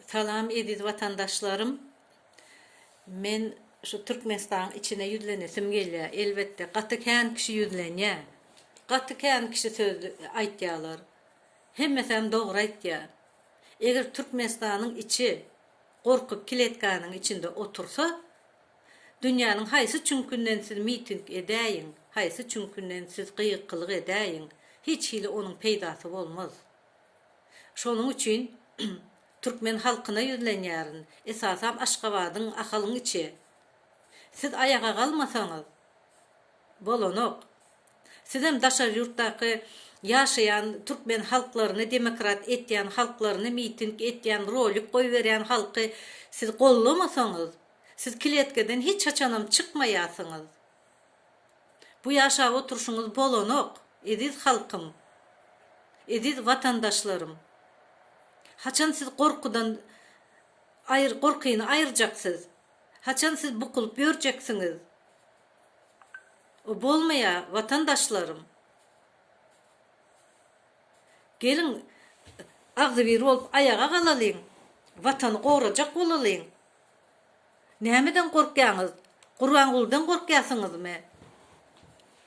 Salam eziz watandaşlarym. Men şu Türkmenistanyň içine ýüzlenesim gelýär. Elbetde gaty kän kişi ýüzlenýär. Gaty kän kişi söz aýtýarlar. Hemmesem dogry aýtýar. Eger Türkmenistanyň içi gorkup kletkanyň içinde otursa, dünýäniň haýsy çüňkünden siz miting edäýiň, haýsy çüňkünden siz gykylyk edäýiň, hiç hili onuň peýdasy bolmaz. Şonuň üçin türkmen halkyna ýüzlenýärin, esasam Aşgabadyň, Ahalyň içi. Siz aýaga galmasaňyz, bolanok. Sizem daşary ýurtdaky ýaşaýan türkmen halklaryny demokrat etýän halklaryny miting etýän rolik goýberýän halky siz gollamasaňyz, siz kletkeden hiç haçanam çykmaýasyňyz. Bu ýaşap oturşyňyz bolanok, eziz halkym, eziz watandaşlarym. Haçan siz gorkudan aýr gorkyny aýyrjak siz? Haçan siz bukulyp ýörjeksiňiz? O bolmaýa, watandaşlarym. Geliň, agzybir bolup aýaga galalyň, Watany gorajak bolalyň. Nämeden gorkýaňyz? Gurbangulydan gorkýasyňyzmy?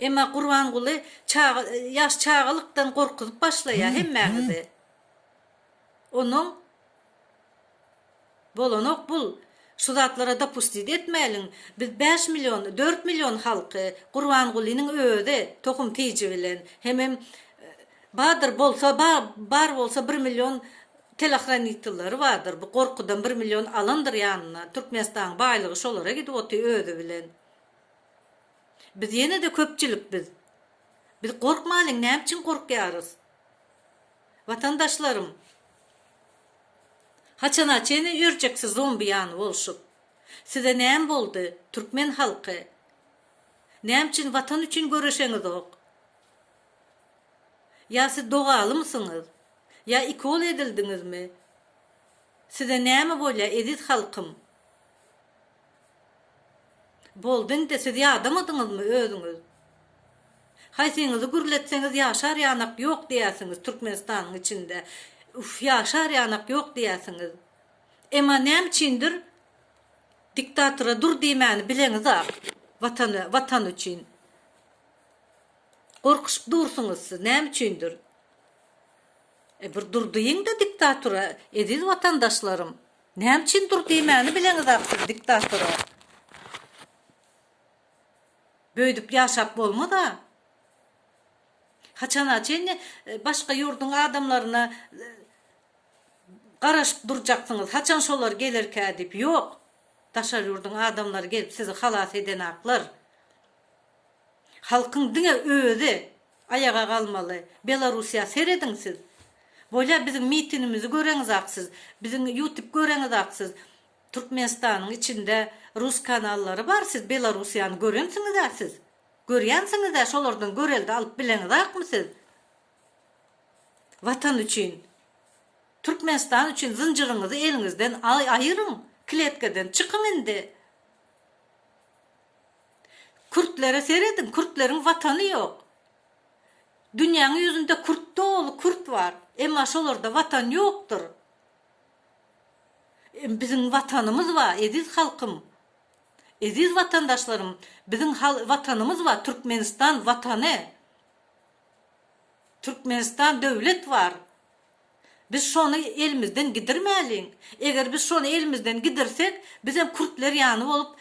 Emma Gurbanguly çaga ýaş çagalykdan gorkuzyp başlaýar hemmäňizi. Onuň Bolanok bul. Şu zatlara dopustit etmäliň. Biz bäş million, dört million halky Gurbangulynyň özi tohum tiji bilen hemem bardyr bolsa bar bolsa bir million Telohranitillary bardyr bu gorkudan bir milyon alandyr ýanyna Türkmenistanyň baýlygy şolara gidip oty özi bilen. Biz ýenede köpçülik biz. Biz gorkmalyň näme üçin gorkýarys. Watandaşlarym. Haçana çeni ýörjeksiz zombi ýany bolşup. Size näme boldy türkmen halky. Näme üçin watan üçin göreşeňizok. Ýa siz dogalymysyňyz? Ýa ikol edildiňizmi? Size näme bolýa eziz halkym? Boldy indi siz ýadamadyňyzmy özüňiz? Haýsyňyzy gürletseňiz ýaşar ýanak ýok diýäsiňiz Türkmenistanyň içinde. Üf ýaşar ýanak ýok diýäsiňiz. Emma näme üçindir diktatora dur diýmäni bileňizak watany watan üçin. Gorkuşyp dursuňyz siz näme üçindir? E bir dur diýiňdä diktatura eziz watandaşlarym. Näme üçin dur diýmäni bileňizak siz diktatura. Böýdüp ýaşap bolmaz-a. Haçana çenli başga ýurduň adamlaryna garaşyp durjaksyňyz haçan şolar gelerkä diýip ýok. Daşary ýurduň adamlary gelip sizi halas edenaklar. Halkyň diňe özi aýaga galmaly. Belarussiýa serediň siz. Bolýa biziň mitinimizi göreňizak siz. Biziň ýutip göreňizak siz. Türkmenistanyň içinde rus kanallary bar siz Belarussiýany görensiňizä siz. Görýänsiňizä şolardan görelde alyp bileňizakmy siz. Watan üçin. Türkmenistan üçin zynjyryňyzy eliňizden aýyryň. Kletkadan çykyň indi. Kürtlere serediň, kürtleriň watany ýok. Dünýäň ýüzünde kürt doly kürt bar. Emma şolarda watan ýokdur. Biziň watanymyz bar, eziz halkym. Eziz watandaşlarym, biziň watanymyz bar, Türkmenistan watany. Türkmenistan döwlet bar. Biz şony elimizden gidirmäliň. Eger biz şony elimizden gidirsek, bizem kürtler ýany bolup,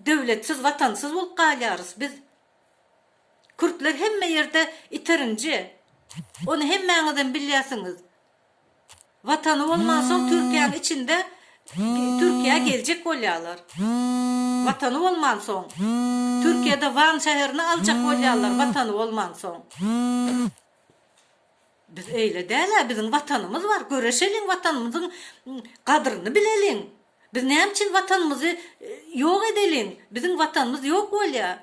döwletsiz, watansyz bolup galýarys biz. Kürtler hemme ýerde iterinji. Ony hemmäňizem bilýärsiňiz. Watany bolmansoň Türkiýäň içinde Türkiýä geljek bolýarlar. Watany bolmansoň. Türkiýede Wan şäherini aljak bolýarlar watany bolmansoň. Biz eýle däl-ä, biziň Watanymyz bar, göreşeliň, Watanymyzyň gadryny bileliň. Biz näme üçin Watanymyzy ýok edeliň? Biziň Watanymyz ýok bolýar.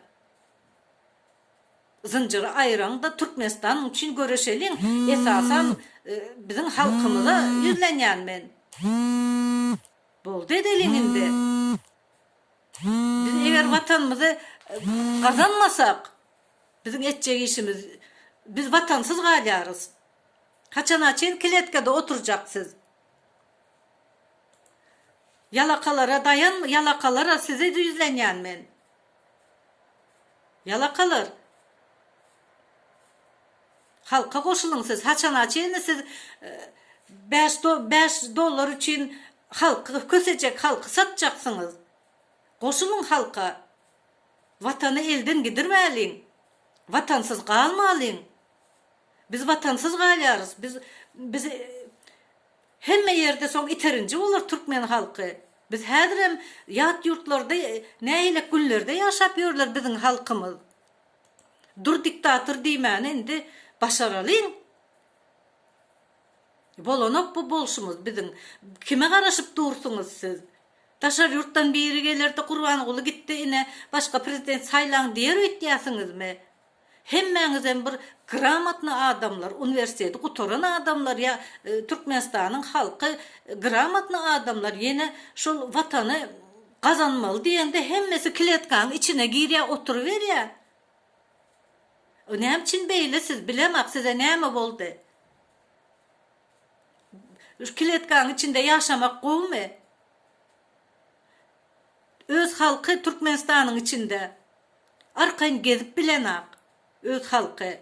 Zynjyry aýyraň-da Türkmenistan üçin göreşeliň. Esasan biziň halkymyza ýüzlenýän men. Boldy edeliň indi. Biz eger Watanymyzy gazanmasak, Biziň etjek işimiz biz watansyz galýarys. Haçana çen kletkada oturjak siz. Ýalakalara daýan ýalakalara size ýüzlenýän men. Ýalakalar. Halka goşulyň siz haçana çenli siz bäş bäş dollar üçin halky kösejek halky satjaksyňyz. Goşulyň halka. Watany elden gidirmäliň. Watansyz galmalyň. Biz watansyz galýarys. Biz biz hemme ýerde soň iterinji bolar türkmen halky. Biz häzirem ýat ýurtlarda nähilek günlerde ýaşap ýörler biziň halkymyz. Dur diktator diýmäni indi başaralyň. Bolanok bu bolşumyz biziň. Kime garaşyp dursuňyz siz? Daşary ýurtdan biri gelerde Gurbanguly gitdi ine başga prezident saýlaň diýer öýtýäsiňizmi? Hemmäňizem bir gramotny adamlar, uniwersiteti gutaran adamlar ýa Türkmenistanyň halky gramotny adamlar ýene şol watany gazanmaly diýende hemmesi kletkanyň içine girýä oturyberýä. Näme üçin beýle siz bilemak size näme boldy? Şu kletkanyň içinde ýaşamak gowumy? Öz halky Türkmenistanyň içinde arkaýyn gezip bilenak öz halky.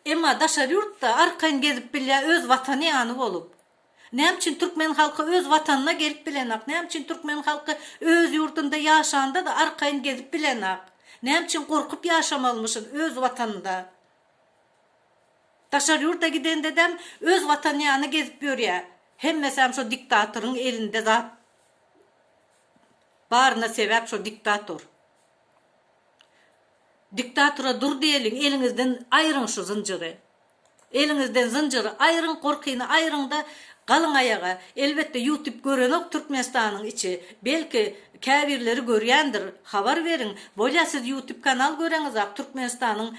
Emma daşary ýurtda arkaýyn gezip bilýär öz watany ýany bolup. Näme üçin türkmen halky öz watanyna gelip bilenak? Näme üçin türkmen halky öz ýurdunda ýaşanda-da arkaýyn gezip bilenak? Näme üçin gorkup ýaşamalymyşyn öz watanynda? Daşary ýurda gidendedem öz watany ýany gezip ýörýär. Hemmesäm şo diktatoryň elinde zat. Baryna sebäp şo diktator. Diktatora dur diýeliň eliňizden aýryň şu zynjyry. Eliňizden zynjyry aýryň gorkyny aýryňda galyň aýaga. Elbetde ýutub görenok Türkmenistanyň içi. Belki käbirleri görýändir. Habar beriň. Bolýa siz ýutub kanal göreňizak Türkmenistanyň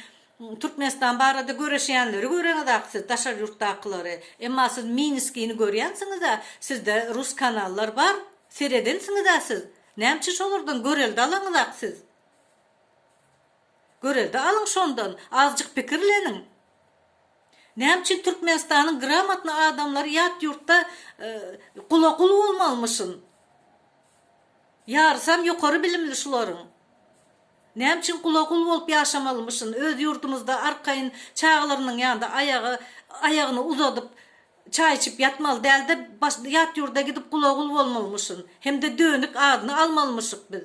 Türkmenistan barada göreşýänleri göreňizak siz daşary ýurtdakylary. Emma siz Minskini görýänsiňizä sizde rus kanallar bar. Seredensiňizä siz. Näme üçin şolardan görelde alaňyzak siz? Görelde alyň şondan, azjyk pikirleniň. Näme üçin Türkmenistanyň gramotny adamlary ýat ýurtda gula gul bolmalymyşyn? Ýarysam ýokary bilimli şularyň. Näme üçin gula gul bolup ýaşamalymyşyn? Öz ýurdumyzda arkaýyn çagalarynyň ýanynda aýagy aýagyny uzadyp çaý içip ýatmaly dälde baş ýat ýurda gidip gula gul bolmalymyşyn. Hem-de dönük adyny almalymyşyk biz.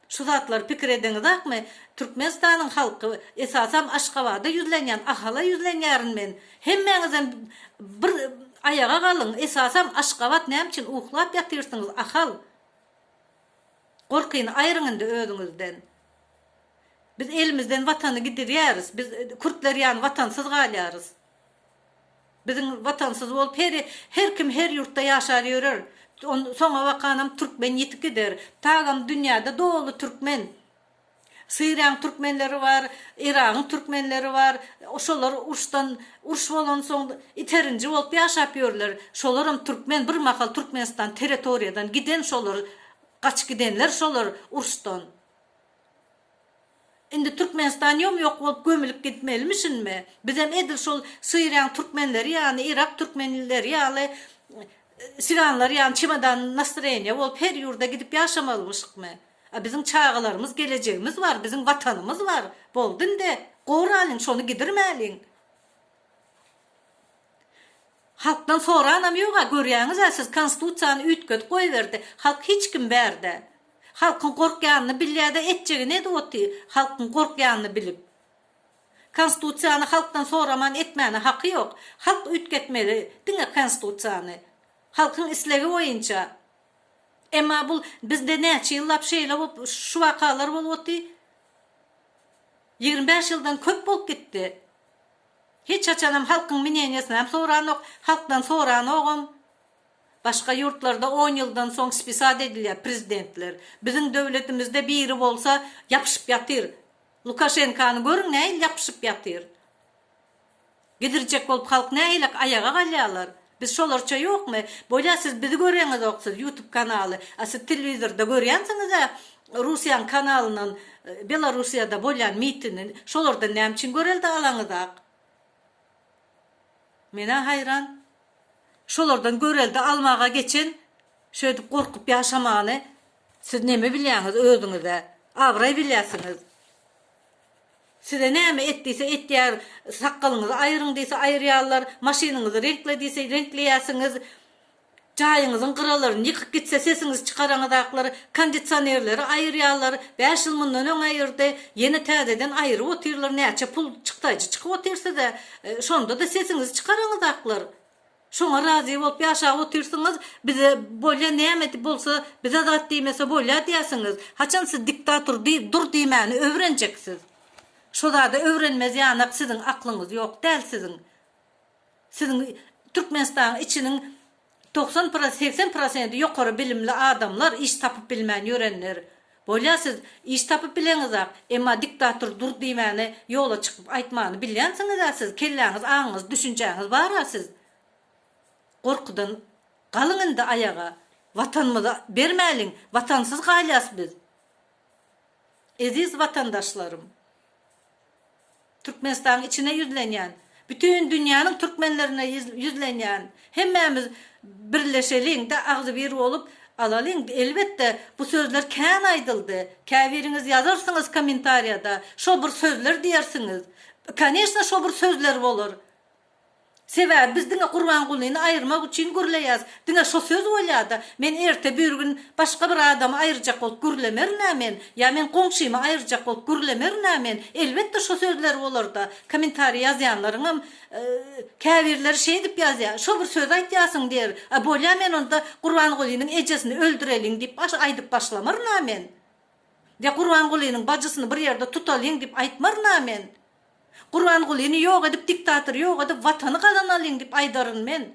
Şu zatlary pikir edeňizakmy? Türkmenistanyň halky, esasam Aşgabada ýüzlenýän, Ahala ýüzlenýärin men. Hemmäňizem bir aýaga galyň, esasam Aşgabat näme üçin uklap ýatyrsyňyz Ahal? Gorkyny aýryň indi özüňizden. Biz elimizden watany gidirýäris. Biz kürtler ýaly watansyz galýarys. Biziň watansyz bolup her her kim her ýurtda ýaşar ýörer. Soňa bakanam türkmen ýitip gider. Tagam dünýäde doly türkmen. Syriýaň türkmenleri bar, Yragyň türkmenleri bar. Şolar urşdan urş bolansoň iterinji bolup ýaşap ýörler. Şolaram türkmen bir mahal Türkmenistan territoriýadan giden şolar gaçyp gidenler şolar urşdan. Indi Türkmenistan ýom-ýok bolup gömülip gitmelimişinmi? Bizem edil şol Syriýaň türkmenleri ýaly, Yrak türkmenleri ýaly, siganlar ýaly çemodan nastroýeniýa bolup her ýurda gidip ýaşamalymyşykmy? A biziň çagalarymyz, gelejegimiz bar, biziň watanymyz bar. Boldy indi, goralyň, şony gidirmäliň. Halkdan soranam ýoga görýäňizä siz konstitusiýany üýtgedip goýberdi halk hiç kim bärde halkyň gorkýanyny bilýäde etjegini edip oty halkyň gorkýanyny bilip konstitusiýany halkdan soraman etmäne haky ýok halk üýtgetmeli diňe konstitusiýany halkyň islegi boýunça emma bul bizde näçe ýyllap şeýle bolup şu wakalar bolup oty 25 ýyldan köp bolup gitdi. Hiç haçanam halkyň mneniýasinäm soranok, halkdan soranogam. Başga ýurtlarda on ýyldan soň spisat edilýär prezidentler. Biziň döwletimizde biri bolsa ýapyşyp ýatyr. Lukaşenkany görüň nähili ýapyşyp ýatyr. Gidirjek bolup halk nähilek aýaga galýarlar. Biz şolarça ýokmy? Bolýa siz bizi göreňizok siz ýutub kanaly. A siz telewizorda görýänsiňizä Russiýaň kanalyndan Belarussiýada bolýan mitini şolardan näme üçin görelde alaňyzak? Menä haýran. Şolardan görelde almaga geçen. Şöýdüp gorkup ýaşamany siz neme bilýäňiz özüňize abraý bilýäsiňiz. Size näme et diýse etýär, sakgalyňyzy aýyryň diýse aýyrýarlar, maşynyňyzy reňkle diýse reňkleýärsiňiz, jaýyňyzyň gyralaryny ýykyp gitse sesiňizi çykaraňyzaklar, kondisionerleri aýyrýarlar, bäş ýyl mundan öň aýyrdy, ýene täzeden aýyryp otyrlar, näçe pul çykdaýjy çykyp otyr size, şonda-da sesiňizi çykaraňyzaklar. Şoňa razy bolup ýaşap otyrsyňyz, bize bolýa näme bolsa bize zat diýmese bolýa diýýärsiňiz. Haçan siz diktator dur diýmäni öwrenjeksiz? Şo zady öwrenmez ýanak siziň aklyňyz ýok däl siziň. Siziň Türkmenistanyň içiniň 90 pro 80 prosenti ýokary bilimli adamlar iş tapyp bilmän ýörenler. Bolýa siz iş tapyp bileňizak, emma diktator dur diýmäni ýola çykyp aýtmany bilýänsiňizä siz kelläňiz aňyňyz düşünjäňiz bara siz. Gorkudan galyň indi aýaga. Watanymyzy bermäliň, watansyz galýas biz. Eziz watandaşlarym. Türkmenistanyň içine ýüzlenýän, bütin dünýäniň türkmenlerine ýüzlenýän, hemmämiz birleşeliň-de, agzybir bolup alalyň. Elbetde, bu sözler kän aýdyldy. Käbiriňiz ýazarsyňyz kommentariýada, şo bir sözler diýersiňiz. Koneçno, şo bir sözler bolar. Sebäbi biz diňe Gurbangulyny aýyrmak üçin gürleýäs. Diňe şo söz bolýada. Men erte birgün başga bir adamy aýyrjak bolup gürlemerin-ä men. Ýa men goňşymy aýyrjak bolup gürlemerin-ä men. Elbetde şo sözler bolarda. Kommentariý ýazýanlaryňam käbirleri şeýdip ýazýa. Şo bir sözi aýtýasyň diýer. A bolýa men onda Gurbangulynyň ejesini öldüreliň diýip aýdyp başlamaryn-a men. Ýa Gurbangulynyň bajysyny bir ýerde tutalyň diýip aýtmaryn-a men. Gurbangulyny ýok edip diktatory ýok edip watany gazanalyň diýip aýdaryn men.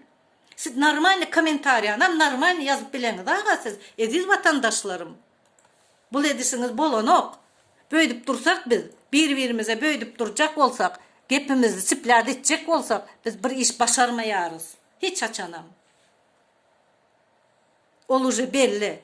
Siz normalny komentariýanam normalny ýazyp bileňizaga siz eziz watandaşlarym. Bul edişiňiz bolanok. Böýdüp dursak biz bir birimize böýdüp durjak bolsak gepimizi çiplät etjek bolsak biz bir iş başarmaýarys. Hiç haçanam. Ol uje belli.